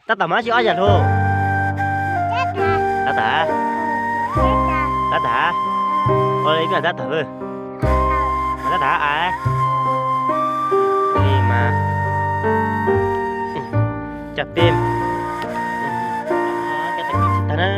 Tab tom mas tsis ob yam hlua. Tab tom. Tab tom. Ua li tab tom. Tab tom a. Li mas. Cov peb. Tag na.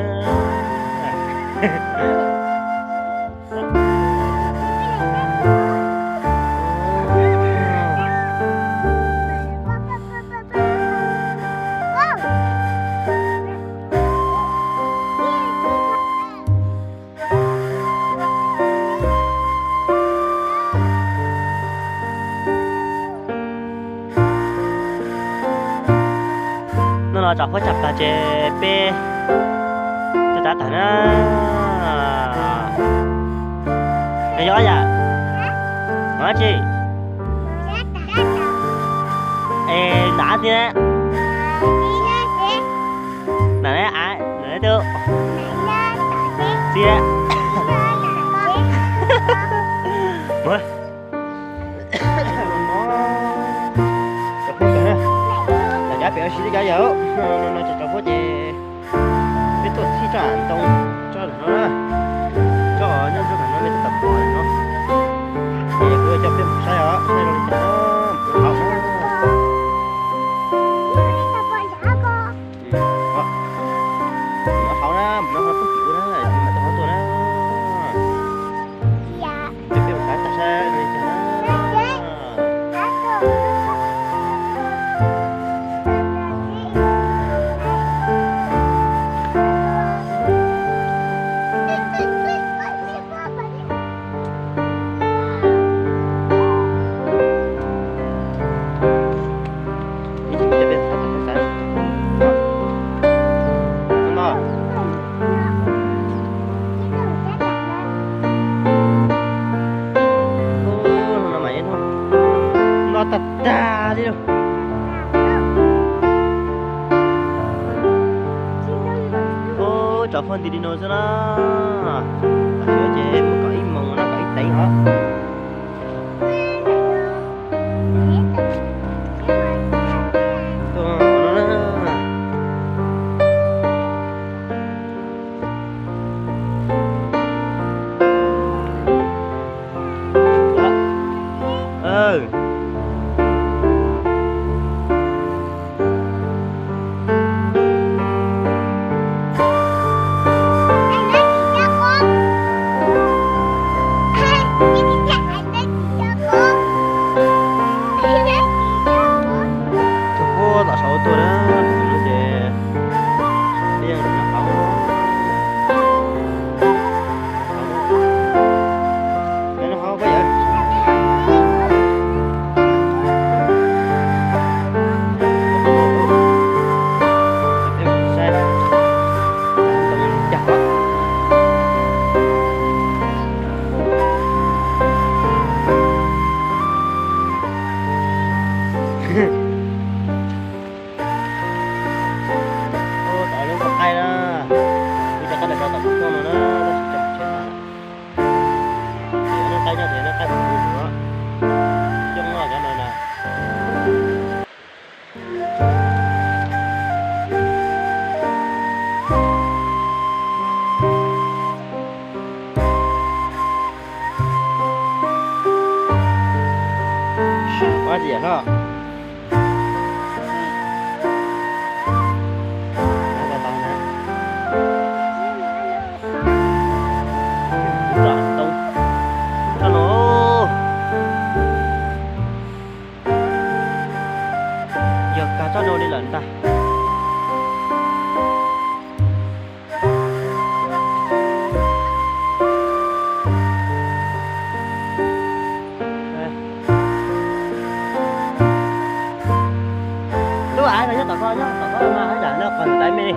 Hnub no tso huab tsa plas ces peb tuaj tab tom na. Nws yog yam, ua dab tsi? Es nram thiab. Nram ne, nram ne tub. Txiv. Mus. Cov phooj ywg na, tam cab pem ua si li cas yom, no no cov cov phooj ces peb tuaj txhij tsob ntoo, tsob no na, tsob nyob nruab no nej twb tau pom no. Ces kuv coj peb mus saib os, saib zoo li cas na, mus haus na. Mus haus na, mus noj haus pub tim kuv na, mam tau haus tuaj na. Peb mus saib tag saib zoo li cas na. No tag tag li lauj. Ub, tsob phooj ywg nti li no xwb na. Tam sim no ces mus kom ib moos no kom ib teev os. Tus puab tom saud tuaj na, no ces peb yeej nyob hauv. Ua, tau lub nqaij na, kuv cov qaib no rau tom kuv xyoob no na, tab sis cov tsheb tas. Ces noj qaib nyob ces noj qaib kuv kuv xyoob noj cov no na. Ua dab tsi yam hlob? Tsob ntoo, tsob no yog kag tsob no li lawm ntag. Lub av no nyob tom ko, nyob tom ko mas ib yam no qhov tais me li.